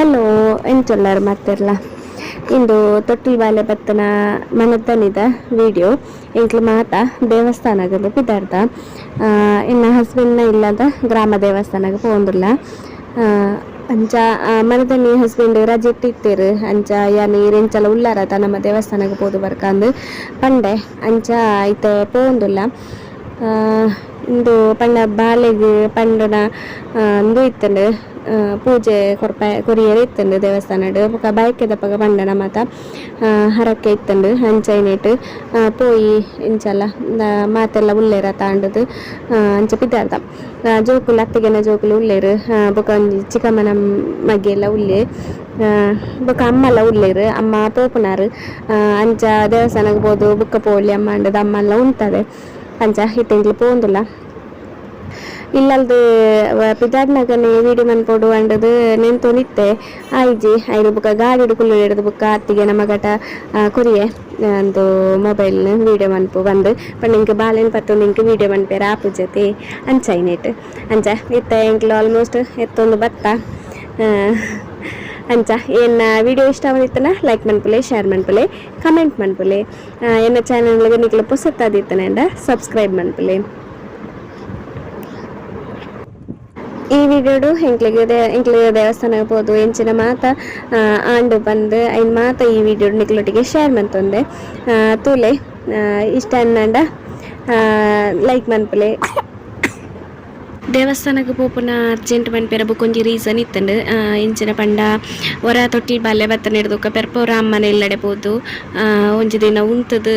Hello, ಎಂಚೊಲ್ಲಾರು ಮಾತೆರ್ಲ? ಇಂದು ತೊಟ್ಟಿಲ್ ಬಾಲೆ ಬತ್ತನ ಮನತನಿದ ವಿಡಿಯೋ. ಎಂಕ್ಲು ಮಾತ ದೇವಸ್ಥಾನಗದು ಪಿದಾರ್ದ. ಇನ್ನ ಹಸ್ಬೆಂಡ್ನ ಇಲ್ಲದ ಗ್ರಾಮ ದೇವಸ್ಥಾನಗ ಪೋಂದುಲ್ಲ. ಅಂಚ ಮನದನಿ ಹಸ್ಬೆಂಡ್ ರಜೆಟ್ ಇತ್ತೆರ್. ಅಂಚ ಯಾನ್ ಈರ್ ಎಂಚಲ ಉಲ್ಲಾರತ, ನಮ್ಮ ದೇವಸ್ಥಾನಗ್ ಪೋದು ಬರ್ಕಂದು ಪಂಡೆ. ಅಂಚ ಇತ್ತೆ ಪೋವೊಂದುಲ್ಲ. ಇಂದು ಪಂಡ ಬಾಲೆಗ್ ಪಂಡುನ ಇಂದು ಇತ್ತುಂಡು, ಪೂಜೆ ಕೊರ್ಪ ಕೊರಿಯೆರೆ ಇತ್ತುಂಡು ದೇವಸ್ಥಾನಡ್. ಬೊಕ ಬಯಕೆದಪಗ ಪಂಡನ ಮಾತ ಹರಕೆ ಇತ್ತುಂಡು. ಅಂಚ ಇನೇಟ್ ಪೋಯಿ ಇಂಚಲ ಮಾತೆಲ್ಲ ಉಲ್ಲೆರ ತಾಂಡದು ಅಂಚ ಪಿದಾರ್ದ. ಜೋಕುಲು, ಅತ್ತಿಗೆನ ಜೋಕುಲು ಉಲ್ಲೆರ್. ಬೊಕ ಒಂಜಿ ಚಿಕ್ಕಮ್ಮನ ಮಗೆಲ ಉಲ್ಲೆ. ಬೊಕ ಅಮ್ಮಲ ಉಲ್ಲೆರ್. ಅಮ್ಮ ಪೋಪುನಾರ್. ಅಂಚ ದೇವಸ್ಥಾನಗ್ ಪೋದು ಬೊಕ್ಕ ಪೋಲಿ ಅಮ್ಮ ಅಂಡದ ಅಮ್ಮಲ್ಲ ಉಂತದೆ. ಅಂಚ ಇತ್ತೆ ಎಂಕ್ಲು ಪೋವೊಂದುಲ್ಲ. ಇಲ್ಲಲ್ದು ಪಿದಾಡ್ನಗನೆ ವೀಡಿಯೋ ಮನ್ಪೊಡು ಅಂಡದು ನೆಂತೊಂದಿತ್ತೆ, ಆಯ್ಜಿ. ಐನ ಬೊಕ ಗಾಡಿಡ್ ಕುಲ್ಲು ಹಿಡ್ದು ಬೊಕ್ಕ ಅತ್ತಿಗೆ ನಮಗಟ ಕೊರಿಯೆ ಅಂದು ಮೊಬೈಲ್ ವೀಡಿಯೋ ಮನ್ಪು ಬಂದು ಪಂಡ. ಇಂಕ್ ಬಾಲೆನ್ ಪತ್ತೊಂದು ಇಂಕ್ ವೀಡಿಯೋ ಮನ್ಪೆರ ಆಪುಜತೆ. ಅಂಚ ಐನೆಟ್ ಅಂಚ ಇತ್ತೆ ಎಂಕ್ಲು ಆಲ್ಮೋಸ್ಟ್ ಎತ್ತೊಂದು ಬತ್ತ. ಅಂಚ ಎನ್ನ ವಿಡಿಯೋ ಇಷ್ಟ ಆವೊಂದಿತ್ತನ ಲೈಕ್ ಮನ್ಪುಲೆ, ಶೇರ್ ಮನ್ಪುಲೆ, ಕಮೆಂಟ್ ಮನ್ಪುಲೆ. ಎನ್ನ ಚಾನಲ್ಗೆ ನಿಕ್ಲು ಪೊಸತ್ತಾದಿತ್ತನಂಡ ಸಬ್ಸ್ಕ್ರೈಬ್ ಮನ್ಪುಲೆ. ಈ ವಿಡಿಯೋಡು ಎಂಕ್ಲೆಗ್ ಎಂಕ್ಲೆ ದೇವಸ್ಥಾನ ಪೋದು ಎಂಚಿನ ಮಾತ ಆಂಡ್ ಬಂದ್ ಐನ್ ಮಾತ ಈ ವಿಡಿಯೋ ನಿಕ್ಲೊಟ್ಟಿಗೆ ಶೇರ್ ಮಂತೊಂದೆ. ತೂಲೆ, ಇಷ್ಟ ಅನ್ನಂಡ ಲೈಕ್ ಮನ್ಪುಲೆ. ದೇವಸ್ಥಾನಕ್ಕೆ ಪೋಪುನ ಅರ್ಜೆಂಟ್ ಪನ್ಪೆರ ಬೊಕೊಂಜಿ ರೀಸನ್ ಇತ್ತುಂಡು. ಇಂಚಿನ ಪಂಡ, ಒರ ತೊಟ್ಟಿಲ್ ಬಾಲೆ ಬತ್ತನ ಹಿಡ್ದುಕ ಪೆರ್ಪ ಒರ ಅಮ್ಮನ ಇಲ್ಲಡೆ ಪೋದು ಒಂಜಿ ದಿನ ಉಂತುದು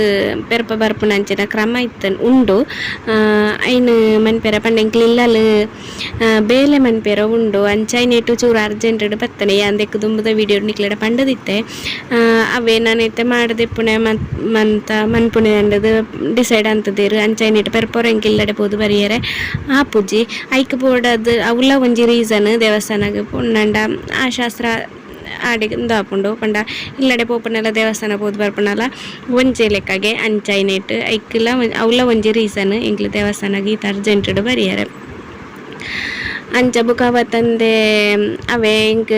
ಪೆರ್ಪ ಬರ್ಪುನ ಅಂಚಿನ ಕ್ರಮ ಇತ್ತು ಉಂಡು. ಐನ್ ಮನ್ಪೆರ ಪಂಡ ಎಂಕ್ಲು ಇಲ್ಲಲ್ ಬೇಲೆ ಮನ್ಪೆರ ಉಂಡು. ಅಂಚ ಐನೆಟ್ ಚೂರು ಅರ್ಜೆಂಟ್ ಬತ್ತನೆ. ಯಾನ್ ದೆಕ್ಕ್ ದುಂಬುದ ವಿಡಿಯೋ ನಿಕ್ಲೆಡ ಪಂಡದಿತ್ತೆ. ಅವೇ ನಾನು ಇತ್ತೆ ಮಾಡದಿಪ್ಪುನೆ ಮಂತ ಮನ್ಪುನೆ ಅಂಡದು ಡಿಸೈಡ್ ಅಂತದೇರು. ಅಂಚ ಐನೆಟ್ ಪೆರ್ಪೊರ ಎಂಕ್ ಇಲ್ಲಡೆ ಪೋದು ಬರಿಯರೆ ಆಪುಜಿ. ಐಕ್ ಬೋಡಾದ್ ಅವುಲ ಒಂಜಿ ರೀಸನ್. ದೇವಸ್ಥಾನಗ್ ಪೊಂಡಂಡ ಆ ಶಾಸ್ತ್ರ ಆಡೆಗ್ ಉಂದು ಆಪುಂಡು ಪಂಡ ಇಲ್ಲಡೆ ಪೋಪುನಲ ದೇವಸ್ಥಾನ ಪೋದು ಬರ್ಪುನಲ ಒಂಜೆ ಲೆಕ್ಕಗೆ. ಅಂಚ ಐನೆಟ್ ಐಕ್ಲ ಅವುಲ ಒಂಜಿ ರೀಸನ್ ಎಂಕ್ಲು ದೇವಸ್ಥಾನಗ್ ಈತ್ ಅರ್ಜೆಂಟ್ ಬರಿಯರೆ. ಅಂಚ ಬೊಕ ಅವತ್ತಂದೆ ಅವೇ ಎಂಕ್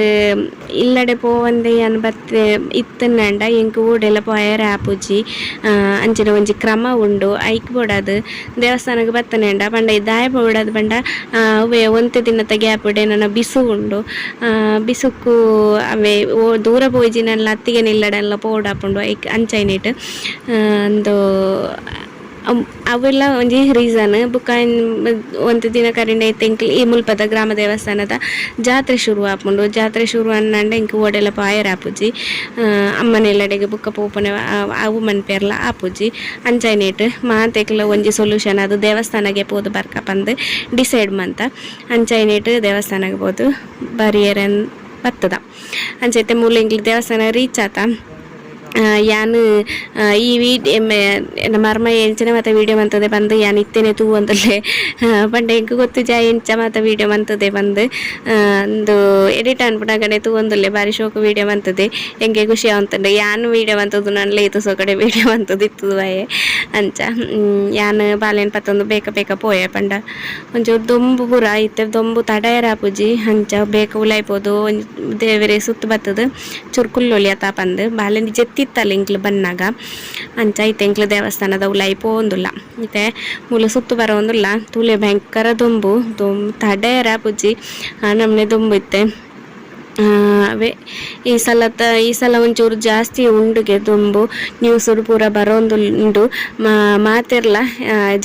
ಇಲ್ಲಡೆ ಪೋವಂದೆ ಯಾನ್ ಬತ್ತೆ ಇತ್ತುಂಡ ಎಂಕ್ ಓಡೆಲ ಪೋಯೆರೆ ಆಪುಜಿ. ಅಂಚಿನ ಒಂಜಿ ಕ್ರಮ ಉಂಡು. ಐಕ್ ಬೋಡಾದ್ ದೇವಸ್ಥಾನಗ್ ಬತ್ತನೆಂಡ ಪಂಡ ದಾಯೆ ಬೋಡಾದ್ ಪಂಡ, ಅವ್ವೆ ಒಂತೆ ದಿನತ ಗ್ಯಾಪ್ ಡ್ ನನ ಬಿಸು ಉಂಡು. ಬಿಸುಕ್ಕು ಅವೇ ಓ ದೂರ ಪೋಯಿಜಿನಲ್ಲ ಅತ್ತಿಗೆನ ಇಲ್ಲಡೆಲ್ಲ ಪೋಡಾಪುಂಡು. ಐಕ್ ಅಂಚ ಐನೆಟ್ ಅಂದು ಅವೆಲ್ಲ ಒಂಜಿ ರೀಸನ್. ಬೊಕ ಒಂತೆ ದಿನ ಕರಿಂಡ ಇತ್ತೆ ಎಂಕ್ಲು ಈ ಮುಲ್ಪದ ಗ್ರಾಮ ದೇವಸ್ಥಾನದ ಜಾತ್ರೆ ಶುರು ಆಪುಂಡು. ಜಾತ್ರೆ ಶುರು ಆಂಡ ಎಂಕ್ ಓಡೆಲ ಪೋಯೆರೆ ಆಪುಜಿ. ಅಮ್ಮನ ಇಲ್ಲಡೆಗ್ ಬೊಕ್ಕ ಪೋಪುನ ಅವು ಮನ್ಪೆರ್ಲ ಆಪುಜಿ. ಅಂಚ ಮಾತೆಕ್ಲ ಒಂಜಿ ಸೊಲ್ಯೂಷನ್ ಅದು ದೇವಸ್ಥಾನಗೆ ಪೋದು ಬರ್ಕ ಪಂದ್ ಡಿಸೈಡ್ ಮಂತ. ಅಂಚ ಐನೆಟ್ ದೇವಸ್ಥಾನಗ್ ಪೋದು ಬರಿಯೆರೆ ಬತ್ತದ. ಅಂಚ ಇತ್ತೆ ಮೂಲು ಎಂಕ್ಲು ದೇವಸ್ಥಾನ ರೀಚ್ ಆತ. ಯಾನ್ ಈ ವೀಡಿಯೋ ಎನ್ನ ಮರ್ಮಯೆ ಎಂಚನೆ ಮಾತ ವೀಡಿಯೋ ಮಂತದೆ ಪಂದ್ ಯಾನ್ ಇತ್ತೆನೆ ತೂವೊಂದುಲ್ಲೆ. ಪಂಡ ಎಂಕ್ ಗೊತ್ತುಜ ಎಂಚ ಮಾತ ವೀಡಿಯೋ ಮಂತದೆ ಪಂದ್. ಉಂದು ಎಡಿಟ್ ಅನ್ಪುನಗನೆ ತೂವೊಂದುಲ್ಲೆ. ಬಾರಿ ಶೋಕು ವೀಡಿಯೋ ಮಂತದೆ, ಎಂಕೆ ಖುಷಿ ಆವೊಂತುಂಡು. ಯಾನ್ ವೀಡಿಯೋ ಮಂತುದು ನನ್ಲ ಏತ್ ಸೊಕಡೆ ವೀಡಿಯೋ ಮಂತುದು ಇತ್ತುದು ಆಯೆ. ಅಂಚ ಯಾನ್ ಬಾಲೆನ್ ಪತ್ತೊಂದು ಬೇಕ ಬೇಕ ಪೋಯೆ. ಪಂಡ ಒಂಚೂರು ದೊಂಬು ಪೂರ ಇತ್ತೆ, ದೊಂಬು ತಡೆಯೆರೆ ಆಪುಜಿ. ಅಂಚ ಬೇಕ ಉಲಾಯಿ ಪೋದು ಒಂಜಿ ದೇವೆರೆ ಸುತ್ತು ಬತ್ತುದು ಚೂರು ಕುಲ್ಲೊಲಿ ಅತ ಪಂದ್. ಬಾಲೆನ್ ಜೆತ್ತಿತ್ತಲ್ಲ ಎಂಕ್ಲು ಬನ್ನಗ. ಅಂಚ ಇತ್ತೆ ಎಂಕ್ಲು ದೇವಸ್ಥಾನದ ಉಲಾಯಿ ಪೋವೊಂದುಲ್ಲ. ಇತ್ತೆ ಮೂಲು ಸುತ್ತು ಬರೋಂದುಲ್ಲ. ತೂಲೆ, ಭಯಂಕರ ದೊಂಬು, ದೊಂಬು ತಡೆಯೆರೆ ಆಪುಜಿ, ಆ ನಮ್ನೆ ದೊಂಬು ಇತ್ತೆ. ಅವೇ ಈ ಸಲ ಒಂಚೂರು ಜಾಸ್ತಿ ಉಂಡುಗೆ ದೊಂಬು, ನ್ಯೂಸ್ ಪೂರ ಬರೋಂದುಂಡು. ಮಾತೆರ್ಲ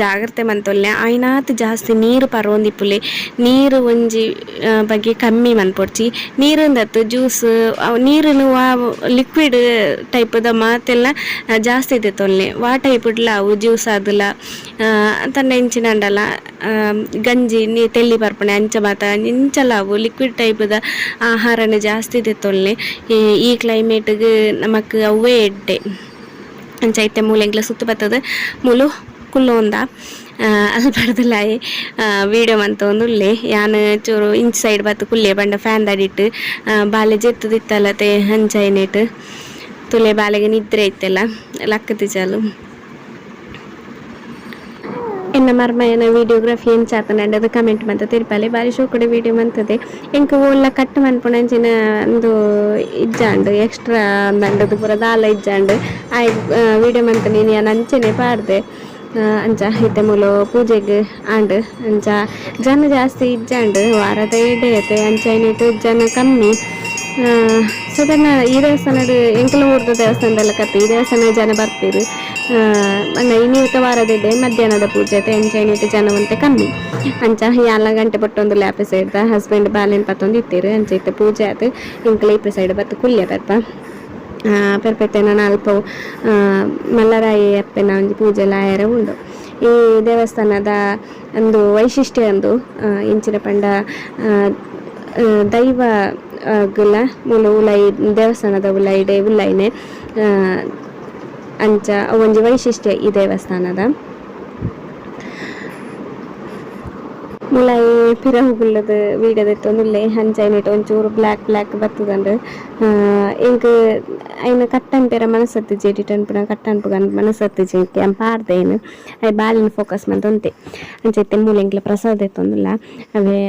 ಜಾಗ್ರತೆ ಮಂತೊಲ್ಲೆ. ಆಯ್ನಾತ್ ಜಾಸ್ತಿ ನೀರು ಪರೋಂದಿಪ್ಪುಲೆ. ನೀರು ಒಂಜಿ ಬಗ್ಗೆ ಕಮ್ಮಿ ಮನ್ಪೊಡ್ಚಿ. ನೀರುಂದತ್ತು ಜ್ಯೂಸ್, ನೀರುನು ವಾ ಲಿಕ್ವಿಡ್ ಟೈಪ್ದ ಮಾತೆಲ್ಲ ಜಾಸ್ತಿ ದೆತೊನ್ಲೆ. ವಾ ಟೈಪ್ ಅವು ಜ್ಯೂಸ್ ಆದುಲ ತನ್ನ ಎಂಚಿನ ಅಂಡಲ ಗಂಜಿ ನೀ ತೆಲ್ಲಿ ಬರ್ಪುಣೆ ಅಂಚ ಮಾತ ಇಂಚಲ ಅವು ಲಿಕ್ವಿಡ್ ಟೈಪ್ದ ಆಹಾರನ ಜಾಸ್ತಿ ದೆತೊನ್ಲೆ. ಈ ಈ ಕ್ಲೈಮೇಟ್ಗ್ ನಮಕ್ ಅವ್ವೇ ಎಡ್ಡೆ. ಅಂಚ ಇತ್ತೆ ಮೂಲು ಎಂಕ್ಲ ಸುತ್ತು ಬತ್ತದ ಮೂಲು ಕುಲ್ಲೊಂದ. ಅಲ್ಪರ್ದಲಾಯೆ ವೀಡಿಯೋ ಮಂತೊಂದುಲ್ಲೆ. ಯಾನ್ ಚೂರು ಇಂಚ್ ಸೈಡ್ ಬತ್ತು ಕುಲ್ಲೆ ಪಂಡ ಫ್ಯಾನ್ ದಡಿಟ್. ಬಾಲೆ ಜೆತ್ತುದಿತ್ತಲತೆ. ಅಂಚ ಐನೆಟ್ ತುಲೆ, ಬಾಲೆಗ್ ನಿದ್ರೆ ಇತ್ತೆಲ್ಲ ಲಕ್ಕುದಿಜಲ್. ಎನ್ನ ಮರ್ಮಯನ ವಿಡಿಯೋಗ್ರಫಿ ಎಂಚಾತನಂಡ ಅದು ಕಮೆಂಟ್ ಮಂತ ತಿರ್ಪಾಲೆ ಬಾರಿ ಶೋಕುಡೆ ವಿಡಿಯೋ ಮಂತದೆ. ಎಂಕ್ ಓಲ್ಲ ಕಟ್ ಮನ್ಪುನಂಚಿನ ಒಂದು ಇಜ್ಜಾಂಡ್ ಎಕ್ಸ್ಟ್ರಾ ಅಂದಂಡದು ಪೂರ ದಾಲ ಇಜ್ಜಾಂಡ್ ಆಯ್ ವಿಡಿಯೋ ಮಂತನೆ ಯಾನ್ ಅಂಚನೆ ಪಾಡ್ದೆ. ಅಂಚ ಇತ್ತೆ ಮೂಲು ಪೂಜೆಗ್ ಆಂಡ್. ಅಂಚ ಜನ ಜಾಸ್ತಿ ಇಜ್ಜಾಂಡ್, ವಾರದ ಎಡ್ಡೆ ಐತೆ, ಅಂಚ ಐನಿಟ್ ಜನ ಕಮ್ಮಿ. ಸಾಧಾರಣ ಈ ದೇವಸ್ಥಾನಡ್ ಎಂಕಲ್ನ ಊರ್ದ ದೇವಸ್ಥಾನದಲ್ಲ ಕತ್ತೆ ಈ ದೇವಸ್ಥಾನ ಜನ ಬರ್ಪೆರ್. ಪಂಡ ಇನಿತ ವಾರದ ಎಡ್ಡೆ ಮಧ್ಯಾಹ್ನದ ಪೂಜೆ ಐತೆ, ಅಂಚ ಐನಿಟ್ ಜನ ಒಂತೆ ಕಮ್ಮಿ. ಅಂಚ ಯಾನ್ಲ ಗಂಟೆ ಬೊಟ್ಟೊಂದುಲ್ಲೆ ಆಪೆ ಸೈಡ್ ದ ಹಸ್ಬೆಂಡ್ ಬಾಲೆನ್ ಪತ್ತೊಂದು ಇತ್ತೆರ್. ಅಂಚ ಇತ್ತೆ ಪೂಜೆ ಆದ್ ಎಂಕುಲು ಈಪೆ ಸೈಡ್ ಬತ್ತ್ ಕುಲ್ಯ ಪೆರ್ಪ ಪೆರ್ಪೆತ್ತೆ ನನ ಅಲ್ಪ ಮಲ್ಲರಾಯಿ ಅಪ್ಪೆನ ಒಂಜಿ ಪೂಜೆಲ ಆಯೆರೆ ಉಂಡು. ಈ ದೇವಸ್ಥಾನದ ಉಂದು ವೈಶಿಷ್ಟ್ಯ ಉಂದು ಎಂಚಿನ ಪಂಡ ದೈವ ಗುಲ ಮೂಲು ಉಲಾಯಿ ದೇವಸ್ಥಾನದ ಉಲಾಯಿಡೆ ಉಲ್ಲೈನೆ. ಅಂಚ ಒಂಜಿ ವೈಶಿಷ್ಟ್ಯ ಈ ದೇವಸ್ಥಾನದ. ಮುಲಾಯಿ ಪಿರವು ಕುಲ್ಲುದು ವೀಡಿಯೋ ದೆತ್ತೊಂದುಲ್ಲೆ. ಅಂಚ ಐನೆಟ್ ಒಂಚೂರು ಬ್ಲ್ಯಾಕ್ ಬ್ಲ್ಯಾಕ್ ಬತ್ತುದುಂಡು. ಎಂಕ್ ಐನ್ ಕಟ್ ಅನ್ಪೆರೆ ಮನಸ್ಸತ್ತಿಜಿ, ಎಡಿಟ್ ಅನ್ಪುನ ಕಟ್ ಅನ್ಪುಗ ಮನಸ್ಸತ್ತಿಜಿ, ಎಂಕ್ ಯಾನ್ ಪಾಡ್ದೆ ಐನ್ ಐನ್ ಬಾಲೆನ್ ಫೋಕಸ್ ಮಂತೊಂತೆ. ಅಂಚ ಇತ್ತೆ ಮೂಲು ಎಂಕ್ಲ ಪ್ರಸಾದ ದೆತ್ತೊಂದುಲ್ಲ. ಅವೇ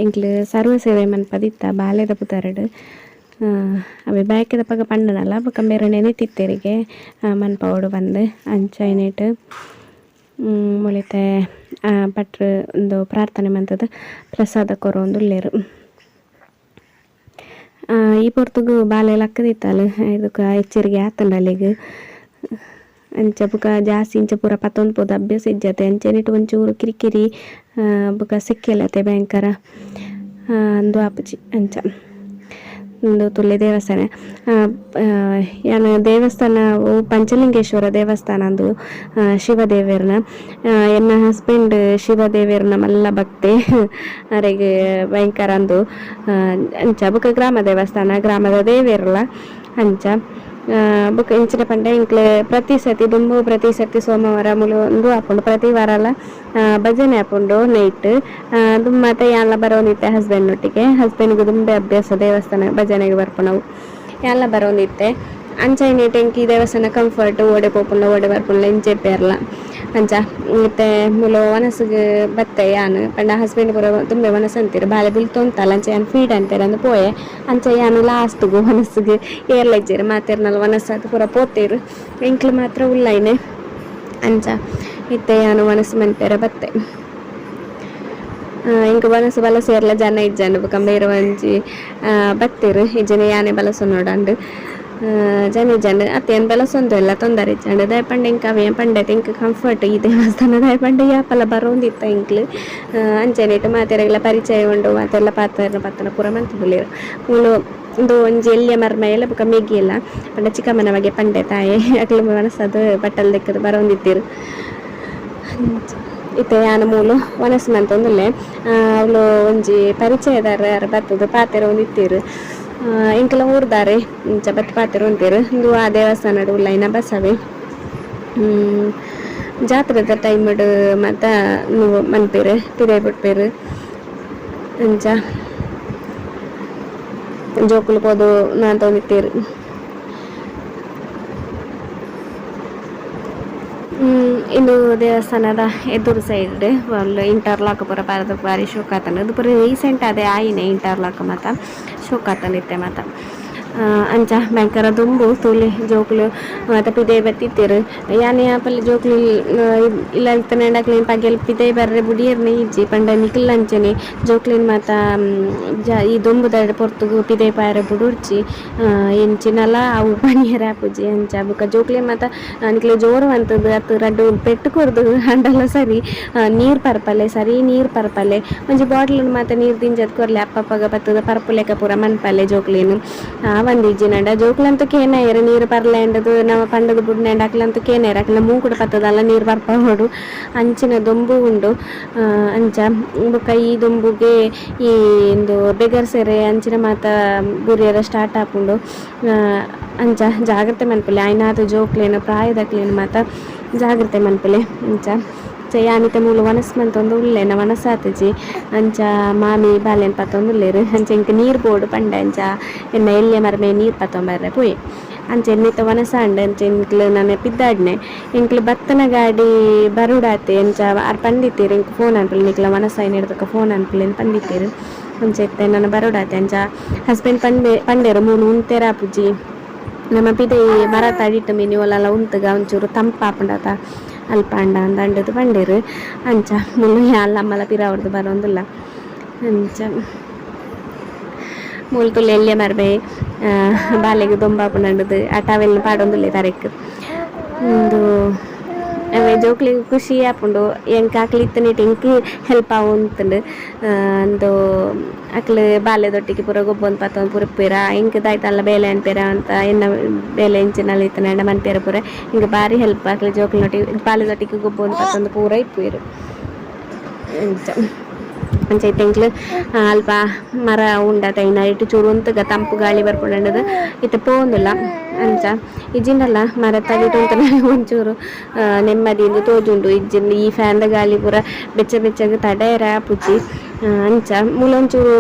ಎಂಕ್ಲು ಸರ್ವ ಸೇವೆ ಮನ್ಪದಿತ್ತ ಬಾಲೆದ ಪುದರ್ಡ್. ಅವೇ ಬಯಕೆದಪಗ ಪಂಡನಲ್ಲ ಬೊಕ ಮೇರ್ ನೆನೆತಿತ್ತೆರಿಗೆ ಮನ್ಪವೊಡು ಪಂದ್. ಅಂಚ ಐನೆಟ್ ಮೂಲಿತೆ ಭಟ್ರ್ ಉಂದು ಪ್ರಾರ್ಥನೆ ಮಂತುದು ಪ್ರಸಾದ ಕೊರೊಂದುಲ್ಲೆರ್. ಈ ಪೊರ್ತುಗು ಬಾಲೆ ಲಕ್ಕುದಿತ್ತಲ್, ಐದುಕ ಎಚ್ಚರಿಗೆ ಆತುಂಡು ಅಲೆಗ್. ಅಂಚ ಬೊಕ ಜಾಸ್ತಿ ಇಂಚ ಪೂರ ಪತ್ತೊಂದು ಪೋದು ಅಭ್ಯಾಸ ಇಜ್ಜತೆ, ಅಂಚೆನೆಟ್ ಒಂಚೂರು ಕಿರಿಕಿರಿ ಬೊಕ ಸೆಕ್ಕೆಲತೆ ಭಯಂಕರ ಅಂದು ಆಪುಜಿ. ಅಂಚ ಉಂದು ತೂಲೆ ದೇವಸ್ಥಾನ. ಯಾನ್ ದೇವಸ್ಥಾನ ಪಂಚಲಿಂಗೇಶ್ವರ ದೇವಸ್ಥಾನ ಅಂದು ಶಿವ ದೇವೆರ್ನ. ಎನ್ನ ಹಸ್ಬೆಂಡ್ ಶಿವ ದೇವೆರ್ನ ಮಲ್ಲ ಭಕ್ತೆ, ಅರೆಗ್ ಭಯಂಕರ ಅಂದು. ಅಂಚ ಬೊಕ ಗ್ರಾಮ ದೇವಸ್ಥಾನ, ಗ್ರಾಮದ ದೇವೆರ್ಲ. ಅಂಚ ಬೊಕ ಎಂಚಿನ ಪಂಡ ಎಂಕ್ಲೆ ಪ್ರತಿ ಸರ್ತಿ ದುಂಬು ಪ್ರತಿ ಸರ್ತಿ ಸೋಮವಾರ ಮೂಲು ಉಂದು ಆಪುಂಡು, ಪ್ರತಿ ವಾರಲ ಭಜನೆ ಆಪುಂಡು ನೈಟ್. ದುಂಬು ಮಾತ ಯಾನ್ಲ ಬರೋಂದಿತ್ತೆ ಹಸ್ಬೆಂಡ್ ನೊಟ್ಟಿಗೆ. ಹಸ್ಬೆಂಡ್ ಗ್ ದುಂಬೆ ಅಭ್ಯಾಸ ದೇವಸ್ಥಾನ ಭಜನೆಗ್ ಬರ್ಪುನವು, ಯಾನ್ಲ ಬರೋಂದಿತ್ತೆ. ಅಂಚ ಐನೆಟ್ ಎಂಕ್ ಈ ದೇವಸ್ಥಾನ ಕಂಫರ್ಟ್, ಓಡೆ ಪೋಪುಂಡ ಓಡೆ ಬರ್ಪುಂಡ ಎಂಚ ಇಪ್ಪೆರ್ಲ. ಅಂಚ ಇತ್ತೆ ಮೂಲು ವನಸ್ಗ್ ಬತ್ತೆ ಯಾನ್ ಪಂಡ ಹಸ್ಬೆಂಡ್ ಪೂರ ದುಂಬೆ ವನಸ್ ಅಂತೆರ್, ಬಾಲೆ ಬುಲ್ತೊಂತಲ್ಲ, ಅಂಚ ಯಾನ್ ಫೀಡ್ ಅನ್ಪೆರ್ ಅಂದ್ ಪೋಯೆ. ಅಂಚ ಯಾನ್ ಲಾಸ್ಟ್ ಗು ವನಸ್ಗ್ ಏರ್ಲ ಇಜ್ಜೆರ್, ಮಾತೆರ್ನಲ ವನಸ್ ಆದ್ ಪೂರ ಪೋತೆರ್, ಎಂಕ್ಲು ಮಾತ್ರ ಉಲ್ಲೈನೆ. ಅಂಚ ಇತ್ತೆ ಯಾನ್ ವನಸ್ ಮನ್ಪೆರೆ ಬತ್ತೆ. ಎಂಕ್ ವನಸ್ ಬಲಸೆರ್ಲ ಜನ ಇಜ್ಜಂಡ್, ಬೊಕ ಮೇರ್ ಒಂಜಿ ಬತ್ತೆರ್, ಇಜ್ಜಿಂಡ ಯಾನೆ ಬಲಸೊನೊಡಂಡ್. ಜನ ಇಜ್ಜಂಡ್ ಅತ್ತೆ ಯಾನ್ ಬಲಸೊಂದೆಲ್ಲ ತೊಂದರೆ ಇಜ್ಜಂಡ್. ದಾಯೆ ಪಂಡ ಎಂಕ್ ಅವೆ ಪಂಡೆ ಎಂಕ್ ಕಂಫರ್ಟ್ ಈ ದೇವಸ್ಥಾನ, ದಾಯೆ ಪಂಡ ಯಾಪಲ ಬರೋಂದಿತ್ತ ಎಂಕ್ಲು. ಅಂಚೆನೆಟ್ ಮಾತೆರೆಗ್ಲ ಪರಿಚಯ ಉಂಡು, ಮಾತೆಲ್ಲ ಪಾತೆರ್ನ ಪತ್ತನ ಪೂರ ಮಂತುದುಲ್ಲೆರ್. ಮೂಲು ಉಂದು ಒಂಜಿ ಎಲ್ಯ ಮರ್ಮಯೆಲ ಬೊಕ ಮೆಗ್ಗಿಲ ಪಂಡ ಚಿಕ್ಕಮ್ಮನ ಮಗೆ ಪಂಡೆ ತಾಯೆ ಅಕ್ಲು ವನಸದ್ ಬಟ್ಟಲ್ ದೆಕ್ಕುದು ಬರೋಂದಿತ್ತೆರ್. ಇತ್ತೆ ಯಾನ್ ಮೂಲು ವನಸ್ ಮಂತೊಂದುಲ್ಲೆ. ಅವ್ಲು ಒಂಜಿ ಪರಿಚಯದಾರ್ ಯಾರ್ ಬತ್ತುದು ಪಾತೆರೊಂದಿತ್ತೆರ್. ಎಂಕಲ್ನ ಊರ್ದಾರೆ, ಇಂಚ ಬತ್ತ್ ಪಾತೆರೊಂತೆರ್. ಉಂದು ಆ ದೇವಸ್ಥಾನಡ್ ಉಲ್ಲೈನ ಬಸವೆ. ಜಾತ್ರೆದ ಟೈಮ್ ಡ್ ಮಾತ ಮನ್ಪೆರ್, ಪಿದಯಿ ಬುಡ್ಪೆರ್. ಅಂಚ ಜೋಕುಲು ಪೋದು ನಾಂತೊಂದಿತ್ತೆರ್. ಇಂದು ದೇವಸ್ಥಾನದ ಎದುರು ಸೈಡ್ ಅಲ್ಲು ಇಂಟರ್ಲಾಕ್ ಪೂರ ಪಾರ್ದ್ ಬಾರಿ ಶೋಕ್ ಆತುಂಡು. ಉಂದು ಪೂರ ರೀಸೆಂಟ್ ಆದ್ ಆಯಿನೆ ಇಂಟರ್ಲಾಕ್ ಮಾತ ಶೋಕ್ ಆತುಂಡು ಇತ್ತೆ ಮಾತ. ಅಂಚ ಭಯಂಕರ ದುಂಬು ತೂಲೆ ಜೋಕುಲು ಮಾತ ಪಿದಯಿ ಬತ್ತಿತ್ತೆರ್. ಯಾನ್ ಯಾಪಲ ಜೋಕುಲು ಇಲ್ಲಲ್ ಇತ್ತಿನ ಅಕ್ಲೆನ್ ಪಗೆಲ್ ಪಿದಯಿ ಬರ್ರೆ ಬುಡಿಯೆರ್ನೆ ಇಜ್ಜಿ. ಪಂಡ ನಿಕುಲು ಅಂಚನೆ ಜೋಕ್ಲೆನ್ ಮಾತ ಈ ದೊಂಬುದ ಪೊರ್ತುಗು ಪಿದಯಿ ಪೋಯೆರೆ ಬುಡೊಡ್ಚಿ, ಎಂಚಿನಲ ಅವು ಪನಿಯೆರೆ ಆಪುಜಿ. ಅಂಚ ಬೊಕ ಜೋಕ್ಲೆನ್ ಮಾತ ನಿಕ್ಲೆ ಜೋರು ಮಂತುದು ಅತ್ ರಡ್ಡ್ ಪೆಟ್ಟ್ ಕೊರ್ದು ಆಂಡಲ ಸರಿ ನೀರ್ ಪರ್ಪಲೆ, ಸರಿ ನೀರ್ ಪರ್ಪಲೆ. ಒಂಜಿ ಬಾಟ್ಲ್ ಡ್ ಮಾತ ನೀರ್ ದಿಂಜದ್ ಕೊರ್ಲೆ, ಅಪ್ಪಪ್ಪಗ ಬತ್ತುದು ಪರ್ಪುಲೆಕ ಪೂರ ಮನ್ಪಲೆ ಜೋಕ್ಲೆನ್. ಆವಂದಿಜ್ಜಿನಂಡ ಜೋಕ್ಲಂತೂ ಕೇನಯೆರ್ ನೀರ್ ಪರ್ಲೆ ಅಂಡದು ನಮ ಪಂಡುದು ಬುಡ್ನೆಂಡ ಅಕ್ಲಂತೂ ಕೇನಯೆರ್, ಅಕ್ಲ್ನ ಮೂಕುಡು ಪತ್ತುದಲ್ಲ ನೀರ್ ಪರ್ಪವೊಡು ಅಂಚಿನ ದೊಂಬು ಉಂಡು. ಅಂಚ ಬೊಕ ಈ ದೊಂಬುಗೆ ಈ ಉಂದು ಬೆಗರ್ಸೆರೆ ಅಂಚಿನ ಮಾತ ಬುರಿಯೆರೆ ಸ್ಟಾರ್ಟ್ ಆಪುಂಡು. ಅಂಚ ಜಾಗ್ರತೆ ಮನ್ಪುಲೆ ಆಯ್ನಾತ್ ಜೋಕ್ಲೆನ್ ಪ್ರಾಯದಕ್ಲೆನ್ ಮಾತ ಜಾಗ್ರತೆ ಮನ್ಪುಲೆ. ಅಂಚ ಯಾನ್ ಇತ್ತೆ ಮೂಲು ವನಸ್ ಮಂತೊಂದು ಉಲ್ಲೆ, ಎನ್ನ ವನಸ್ ಆತಿಜಿ. ಅಂಚ ಮಾಮಿ ಬಾಲೆನ್ ಪತ್ತೊಂದು ಉಲ್ಲೆರ್. ಅಂಚ ಎಂಕ್ ನೀರ್ ಬೋಡು ಪಂಡೆ, ಅಂಚ ಎನ್ನ ಎಲ್ಯ ಮರ್ಮೆ ನೀರ್ ಪತ್ತೊಂಬರ್ರೆ ಪೋಯೆ. ಅಂಚ ಎನ್ನಿತ ವನಸಾಂಡ್ ಅಂಚ ಎಂಕ್ಲು ನನ ಪಿದ್ದಾಡ್ನೆ ಎಂಕ್ಲು ಬತ್ತನ ಗಾಡಿ ಬರುಡಾತೆ ಅಂಚ ಆರ್ ಪಂಡಿತೀರ್ ಎಂಕ್ ಫೋನ್ ಅನ್ಪುಲೆ ನಿಕ್ಲ ವನಸಾಯಿನೆಡ್ದಕ ಫೋನ್ ಅನ್ಪುಲೆ ಪಂಡಿತೀರ್ ಅಂಚ ಇತ್ತೆ ನನ ಬರುಡಾತೆ ಅಂಚ ಹಸ್ಬೆಂಡ್ ಪಂಡೆ ಪಂಡೆರ್ ಮೂಲು ಉಂತೆರಾಪುಜಿ ನಮ್ಮ ಪಿದಯಿ ಮರತ ಅಡಿಟ್ ಮಿನಿ ಓಲಾಲ ಉಂತುಗ ಒಂಚೂರು ತಂಪಾಪುಂಡತ ಅಲ್ಪ ಅಂಡ ಅಂದಂಡದು ಪಂಡೆರ್ ಅಂಚ ಮುಲು ಯಾನ್ಲ ಅಮ್ಮಲ ಪಿರಾವಡ್ದು ಬರೋಂದುಲ್ಲ ಅಂಚ ಮೂಲು ತುಲೆ ಎಲ್ಯ ಮರ್ಬೆ ಬಾಲೆಗ್ ದೊಂಬಾಪುಂಡಂಡದು ಆ ಟವೆಲ್ನ್ ಪಾಡೊಂದುಲ್ಲೆ ತರೆಕ್ ಉಂದು ಅವೇ ಜೋಕ್ಲೆಗ್ ಖುಷಿ ಆಪುಂಡು ಎಂಕ್ ಅಕ್ಲ್ ಇತ್ತಿನೆಟ್ ಎಂಕ್ ಹೆಲ್ಪ್ ಆವೊಂತುಂಡು ಅಂದು ಅಕ್ಲ್ ಬಾಲೆದೊಟ್ಟಿಗೆ ಪೂರ ಗೊಬ್ಬೊಂದು ಪತ್ತೊಂದು ಪೂರ ಇಪ್ಪುವೆರ್ ಎಂಕ್ ದಾಯ್ತಲ್ಲ ಬೇಲೆ ಅನ್ಪೆರ ಅಂತ ಎನ್ನ ಬೇಲೆ ಎಂಚಿನಲ ಇತ್ತ್ಂಡ ಮನ್ಪೆರೆ ಪೂರ ಎಂಕ್ ಬಾರಿ ಹೆಲ್ಪ್ ಅಕ್ಲ್ ಜೋಕ್ಲೆನೊಟ್ಟಿಗೆ ಬಾಲೆದೊಟ್ಟಿಗೆ ಗೊಬ್ಬೊಂದು ಪತ್ತೊಂದು ಪೂರ ಇಪ್ಪುವೆರ್ ಅಂಚ ಅಂಚ ಇತ್ತೆ ಎಂಕ್ಲು ಅಲ್ಪ ಮರ ಉಂಡತ ಐನ ಐಟ್ ಚೂರು ಉಂತುಗ ತಂಪು ಗಾಳಿ ಬರ್ಪುಂಡು ಇತ್ತೆ ಪೋವೊಂದುಲ್ಲ ಅಂಚ ಇಜ್ಜಿಂಡಲ ಮರತ ಅಡಿಟ್ ಉಂತುನ ಒಂಚೂರು ನೆಮ್ಮದಿ ತೋಜುಂಡು ಇಜ್ಜಿಂಡ ಈ ಫ್ಯಾನ್ ದ ಗಾಳಿ ಪೂರ ಬೆಚ್ಚ ಬೆಚ್ಚಗ್ ತಡೆಯರೆ ಆಪುಜಿ ಅಂಚ ಮೂಲೊಂಚೂರು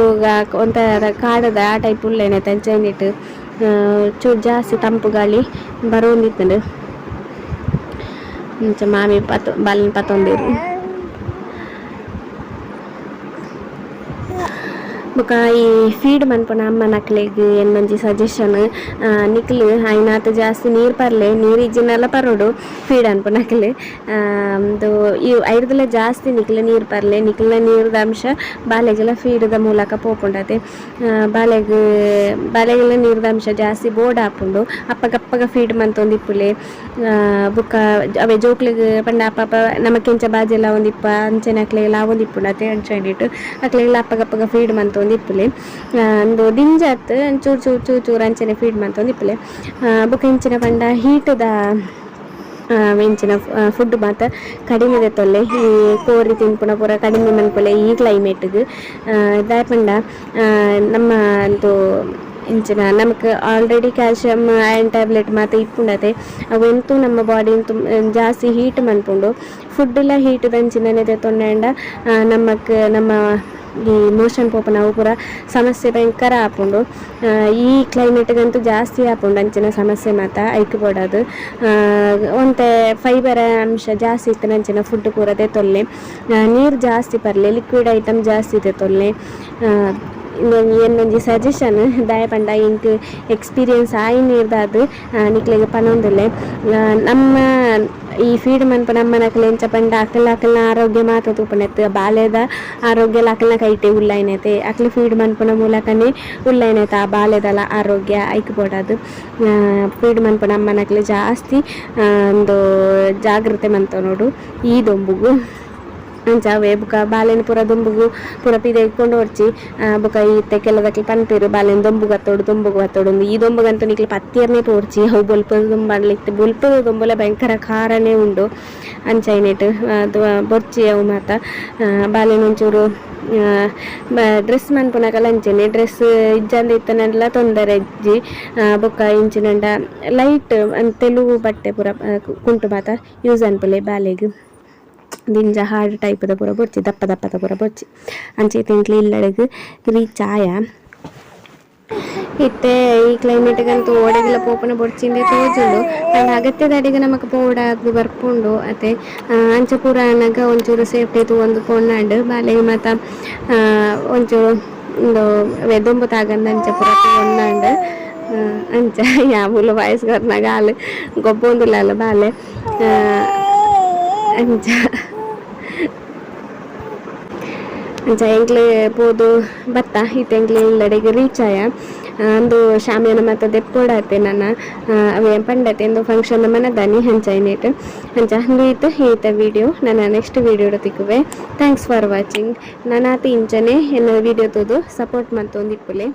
ಒಂತೆ ಕಾಡದ ಆ ಟೈಪ್ ಉಲ್ಲೆನೆ ಅಂಚ ಐನೆಟ್ ಚೂರು ಜಾಸ್ತಿ ತಂಪು ಗಾಳಿ ಬರೋಂದಿತ್ತುಂಡು ಅಂಚ ಮಾಮಿ ಪತ್ ಬಾಲೆನ್ ಪತ್ತೊಂದೆರ್. ಬೊಕ ಈ ಫೀಡ್ ಮನ್ಪುನ ಅಮ್ಮನಕ್ಲೆಗ್ ಎನ್ನೊಂಜಿ ಸಜೆಷನ್ ನಿಕ್ಲು ಆಯ್ನಾತ್ ಜಾಸ್ತಿ ನೀರು ಪರ್ಲೆ ನೀರು ಇಜ್ಜಿಂಡಲ ಪರೊಡು ಫೀಡ್ ಅನ್ಪುನಕ್ಲು ಉಂದು ಈ ಐರ್ದಲ ಜಾಸ್ತಿ ನಿಕ್ಲು ನೀರು ಪರ್ಲೆ ನಿಕ್ಲ್ನ ನೀರ್ದ ಅಂಶ ಬಾಲೆಗೆಲ ಫೀಡ್ದ ಮೂಲಕ ಪೋಪುಂಡತೆ ಬಾಲೆಗ್ ಬಾಲೆಗೆಲ ನೀರ್ದ ಅಂಶ ಜಾಸ್ತಿ ಬೋಡಾಪುಂಡು ಅಪ್ಪಗಪ್ಪಗ ಫೀಡ್ ಮಂತೊಂದಿಪ್ಪುಲೆ ಬೊಕ ಅವೆ ಜೋಕ್ಲೆಗ್ ಪಂಡ ಅಪ್ಪಪ್ಪ ನಮಕೆಂಚ ಬಾಜೆಲ ಆವೊಂದಿಪ್ಪ ಅಂಚನೆ ಅಕ್ಲೆಗ್ಲ ಆವೊಂದಿಪ್ಪುಂಡು ಅತೆ ಅಂಚ ಅಕ್ಲೆಗ್ಲ ಅಪ್ಪಗಪ್ಪಗ ಫೀಡ್ ಮಂತೊಂದಿಪ್ಪುಲೆ ಉಂದು ದಿಂಜ ಅತ್ತ್ ಚೂರು ಚೂರು ಚೂರು ಚೂರು ಅಂಚನೆ ಫೀಡ್ ಮಂತೊಂದಿಪ್ಪುಲೆ ಬೊಕ ಎಂಚಿನ ಪಂಡ ಹೀಟುದ ಎಂಚಿನ ಫುಡ್ ಮಾತ ಕಡಿಮೆ ದೆತ್ತೊಲ್ಲೆ ಈ ಕೋರಿ ತಿನ್ಪುನ ಪೂರ ಕಡಿಮೆ ಮನ್ಪುಲೆ ಈ ಕ್ಲೈಮೇಟ್ಗ್ ದಾಯೆ ಪಂಡ ನಮ್ಮ ಉಂದು ಇಂಚಿನ ನಮಕ್ already calcium iron tablet ಮಾತ ಇಪ್ಪುಂಡತೆ ಅವು ಎಂತು ನಮ್ಮ ಬಾಡಿನ್ ಜಾಸ್ತಿ ಹೀಟ್ ಮನ್ಪುಂಡು ಫುಡ್ಲ ಹೀಟ್ ದಂಚಿನನೆ ದೆತ್ತೊಂಡ ನಮಕ್ ನಮ್ಮ ಈ ಮೋಷನ್ ಪೋಪುನ ಅವು ಪೂರ ಸಮಸ್ಯೆ ಭಯಂಕರ ಆಪುಂಡು ಈ ಕ್ಲೈಮೇಟ್ಗಂತೂ ಜಾಸ್ತಿ ಆಪುಂಡು ಅಂಚಿನ ಸಮಸ್ಯೆ ಮಾತ ಐಕ್ ಬೋಡಾದ್ ಒಂತೆ ಫೈಬರ್ ಅಂಶ ಜಾಸ್ತಿ ಇತ್ತಿನ ಅಂಚಿನ ಫುಡ್ ಪೂರ ದೆತ್ತೊಲ್ಲೆ ನೀರು ಜಾಸ್ತಿ ಪರ್ಲೆ ಲಿಕ್ವಿಡ್ ಐಟಮ್ ಜಾಸ್ತಿ ದೆತ್ತೊಲ್ಲೆ ಎನ್ನೊಂಜಿ ಸಜೆಷನ್ ದಾಯೆ ಪಂಡ ಎಂಕ್ ಎಕ್ಸ್ಪೀರಿಯನ್ಸ್ ಆಯಿನೆರ್ದಾದ್ ನಿಕ್ಲೆಗ್ ಪನೊಂದುಲ್ಲೆ ನಮ್ಮ ಈ ಫೀಡ್ ಮನ್ಪುನ ಅಮ್ಮನಕ್ಲ್ ಎಂಚ ಪಂಡ ಅಕಲ್ನ ಅಕಲ್ನ ಆರೋಗ್ಯ ಮಾತ ತೂಪುನೆತ್ ಬಾಲೆದ ಆರೋಗ್ಯಲ ಅಕಲ್ನ ಕೈಟೆ ಉಲ್ಲೈನತೆ ಅಕ್ಲ್ ಫೀಡ್ ಮನ್ಪುನ ಮೂಲಕನೇ ಉಲ್ಲೈನತೆ ಆ ಬಾಲೆದಲ ಆರೋಗ್ಯ ಐಕ್ ಬೋಡಾದ್ ಫೀಡ್ ಮನ್ಪುನ ಅಮ್ಮನಕ್ಲ್ ಜಾಸ್ತಿ ಉಂದು ಜಾಗ್ರತೆ ಮಂತೊನೊಡು ಈ ದೊಂಬುಗು ಅಂಚ ಅವೇ ಬೊಕ ಬಾಲೆನ್ ಪೂರ ದೊಂಬುಗು ಪೂರ ಪಿದಯಿ ಕೊಂಡೋರ್ಚಿ ಬೊಕ ಇತ್ತೆ ಕೆಲದಕ್ಲ್ ಪನ್ಪೆರ್ ಬಾಲೆನ್ ದೊಂಬುಗು ಬತ್ತೊಡು ದೊಂಬುಗು ಬತ್ತೊಡು ಈ ದೊಂಬುಗಂತೂ ನಿಕ್ಲ್ ಪತ್ತಿಯರ್ನೆ ಪೋರ್ಚಿ ಅವು ಬೊಲ್ಪುದ ದೊಂಬಾಂಡಲ ಇತ್ತೆ ಬೊಲ್ಪುದ ದೊಂಬುಲ ಭಯಂಕರ ಖಾರನೇ ಉಂಡು ಅಂಚ ಐನೆಟ್ ಬೊರ್ಚಿ ಅವು ಮಾತ ಬಾಲೆನ್ ಒಂಚೂರು ಡ್ರೆಸ್ ಮನ್ಪುನಗಲ ಅಂಚೆನೆ ಡ್ರೆಸ್ ಇಜ್ಜಂದೆ ಇತ್ತುಂಡಲ ತೊಂದರೆ ಇಜ್ಜಿ ಬೊಕ ಇಂಚಿನಂಡ ಲೈಟ್ ತೆಲುವು ಬಟ್ಟೆ ಪೂರ ಕುಂಟು ಮಾತ ಯೂಸ್ ಅನ್ಪುಲೆ ಬಾಲೆಗ್ ದಿಂಜ ಹಾರ್ಡ್ ಟೈಪ್ದ ಪೂರ ಬೊರ್ಚಿ ದಪ್ಪ ದಪ್ಪದ ಪೂರ ಬೊರ್ಚಿ ಅಂಚ ಇತ್ತೆ ಎಂಕ್ಲೆ ಇಲ್ಲಡೆಗ್ ರೀಚ್ ಆಯ ಇತ್ತೆ ಈ ಕ್ಲೈಮೇಟ್ಗಂತೂ ಓಡೆಗ್ಲ ಪೋಪುನ ಬೊರ್ಚಿಂದೆ ತೋಜುಂಡು ಆಂಡ ಅಗತ್ಯದಡೆಗ್ ನಮಕ್ ಪೋವೊಡಾದ್ ಬರ್ಪುಂಡು ಅತೆ ಅಂಚ ಪೂರ ಆನಗ ಒಂಚೂರು ಸೇಫ್ಟಿ ತೂವೊಂದು ಪೋಂಡಾಂಡ್ ಬಾಲೆಗ್ ಮಾತ ಒಂಚೂರು ಉಂದು ದೊಂಬು ತಾಗಂದ್ ಅಂಚ ಪೂರ ತೂವೊಂಡಾಂಡ್ ಅಂಚ ಯಾಮೂಲು ವಾಯ್ಸ್ ಕೊರ್ನಗ ಆಲ್ ಗೊಬ್ಬೊಂದುಲ್ಲಲ್ ಬಾಲೆ ಅಂಚ ಅಂಚ ಎಂಕ್ಲೆ ಪೋದು ಬತ್ತ ಇತ್ತೆ ಎಂಕ್ಲೆ ಇಲ್ಲಡೆಗ್ ರೀಚ್ ಆಯ ಅಂದು ಶಾಮಿಯಾನ ಮಾತ ದೆಪ್ಪೊಡಾತೆ ನನ ಅವೇ ಪಂಡತೆ ಇಂದು ಫಂಕ್ಷನ್ ಮನದಾನಿ ಅಂಚ ಐನೆಟ್ ಅಂಚ ಅಂದು ಇತ್ತೆ ಈತ ವಿಡಿಯೋ ನನ್ನ ನೆಕ್ಸ್ಟ್ ವಿಡಿಯೋ ತಿಕ್ಕುವೆ. Thanks for watching. ನನಾತ್ ಇಂಚನೆ ಎನ್ನ ವಿಡಿಯೋ ತೂದು ಸಪೋರ್ಟ್ ಮಂತೊಂದಿಪ್ಪುಲೆ.